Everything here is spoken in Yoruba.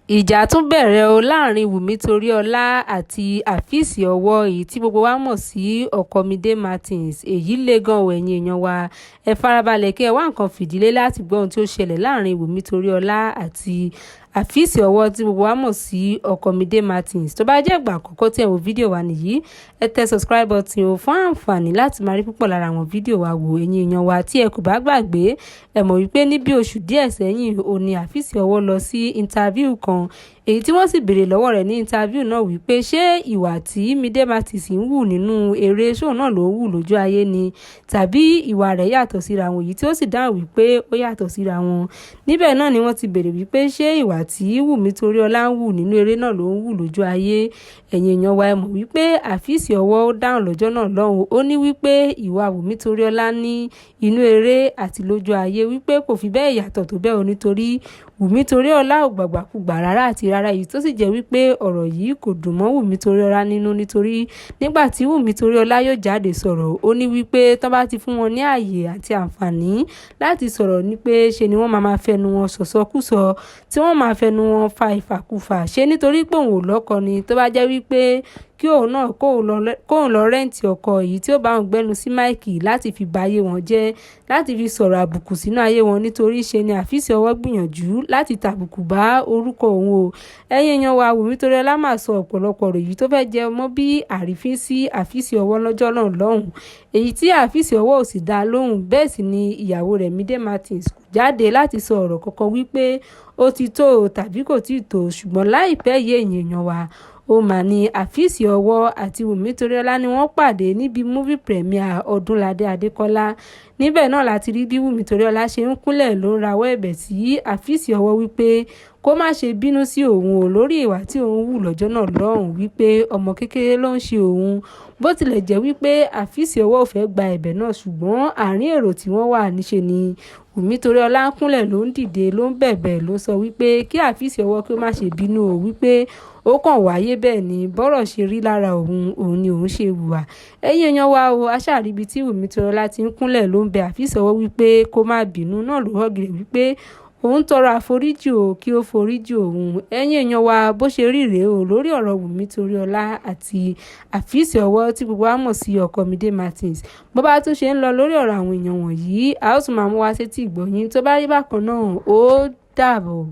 Ìjà tún bẹ̀rẹ̀ o láàrin Wumi Toríọlá àti Afeez Owó, èyí tí gbogbo wa mọ̀ sí Okomide Martins. Èyí le gan-an, ẹ̀yin èèyàn wa. Ẹ farabalẹ̀ kí ẹ wá nǹkan fìdílé láti gbọ́ ohun tí ó ṣẹlẹ̀ láàrin Wumi Toríọlá àti Afeez Owó tí gbogbo wa mọ̀ sí Okomide Martins. Tó bá jẹ́ ìgbà àkọ́kọ́ tí ẹ wo fídíò wa nìyí, ẹ tẹ subscribe button o fún àǹfààní láti máa rí púpọ̀ lára àwọn fídíò wa wò. Ẹ̀yin èèyàn wa, tí ẹ kò bá gbàgbé, ẹ mọ̀ wípé ní bí oṣù díẹ̀ sẹ́yìn, ó ní Afeez Owó lọ sí interview kan, èyí tí wọ́n sì béèrè lọ́wọ́ rẹ̀ ní interview náà wípé ṣé ìwà tí Mide Martins ń hù nínú eré, ṣóun náà ló ń hù lójú ayé ni, tàbí ìwà rẹ̀ yàtọ̀ síra wọn, èyí tí ó sì dáhùn wípé ó yàtọ̀ síra wọn. Níbẹ̀ náà ni wọ́n ti béèrè wípé ṣé ìwà tí Wùmí Toríọlá ń hù nínú eré náà ló ń hù lójú ayé. Ẹ̀yin èèyàn wa, ẹ mọ̀ wípé Afeez Owó ó dáhùn lọ́jọ́ náà lọ́hùn. Ó ní wípé ìwà Wùmí Toríọlá ní inú eré àti lójú ayé, wípé kò fi bẹ́ẹ̀ yàtọ̀ tó bẹ́ẹ̀ o, nítorí Wùmí Toríọlá ò gbàgbàkúgbà rárá àti rárá, èyí tó sì jẹ́ wípé ọ̀rọ̀ yìí kò dùn mọ́ Wùmí Toríọlá nínú, nítorí nígbà tí Wùmí Toríọlá yóò jáde sọ̀rọ̀, ó ní wípé tán bá ti fún wọn ní ààyè àti àǹfààní láti sọ̀rọ̀ ní pé ṣe ni wọ́n máa máa fẹnu wọn sọ̀sọkúsọ, tí wọ́n máa fẹnu wọn fa ìfàkúfà. Ṣé nítorí pé òun ò lọ́kọ ni? Tó bá jẹ́ wípé kí òun náà kóun lọ rent ọkọ, èyí tí ó bá òun gbẹ́nu sí mic láti fi ba ayé wọn jẹ́, láti fi sọ̀rọ̀ àbùkù sínú ayé wọn, nítorí ṣe ni Afeez Owó gbìyànjú láti tàbùkù bá orúkọ òun o. Ẹ̀yin èèyàn wa, Wùmí Toríọlá máa sọ ọ̀pọ̀lọpọ̀ ọ̀rọ̀ èyí tó fẹ́ jẹ mọ́ bí àrífín sí Afeez Owó lọ́jọ́ náà lọ́hùn, èyí tí Afeez Owó ò sì dá lóhùn. Bẹ́ẹ̀ sì ni ìyàwó rẹ̀, Mide Martins, kò jáde láti sọ ọ̀rọ̀ kankan wípé ó ti tó o tàbí kò tíì tó. Ṣùgbọ́n láìpẹ́ yìí, ẹ̀yin èèyàn wa, ó mà ní Afeez Owó àti Wùmí Toríọlá ni wọ́n pàdé níbi movie premiere Ọdúnládé Adékọ́lá. Níbẹ̀ náà láti rí bí Wùmí Toríọlá ṣe ń kúnlẹ̀, ló ń rawọ́ ẹ̀bẹ̀ sí Afeez Owó wípé kó má ṣe bínú sí òun o lórí ìwà tí òun hù lọ́jọ́ náà lọ́hùn, wípé ọmọ kékeré ló ń ṣe òun. Bó tilẹ̀ jẹ́ wípé Afeez Owó ò fẹ́ gba ẹ̀bẹ̀ náà, ṣùgbọ́n àárín èrò tí wọ́n wà, níṣe ni Wùmí Toríọlá ń kúnlẹ̀, ló ń dìde, ló ń bẹ̀bẹ̀, ló sọ wípé kí Afeez Owó kí ó má ṣe bínú o, wípé ó kàn wáyé bẹ́ẹ̀ ni, bọ́rọ̀ ṣe rí lára òun, òun ni òun ṣe hùwà. Ẹ̀yin èèyàn wa o, aṣáàríbi tí Wùmí Toríọlá ti ń kúnlẹ̀, ló ń bẹ Afeez Owó wípé kó má bínú náà, ló họ́gìrì wípé òun tọrọ àforíjì o, kí ó foríjì òun. Ẹ̀yin èèyàn wa, bó ṣe rí rèé o lórí ọ̀rọ̀ Wùmí Toríọlá àti Afeez Owó tí gbogbo wa mọ̀ sí Okomide Martins. Bó bá tún ṣe ń lọ lórí ọ̀rọ̀ àwọn èèyàn wọ̀nyí, a ó tún máa mú wá sétí ìgbọ́ yín. Tó bá rí bákan náà, ó dàbọ̀.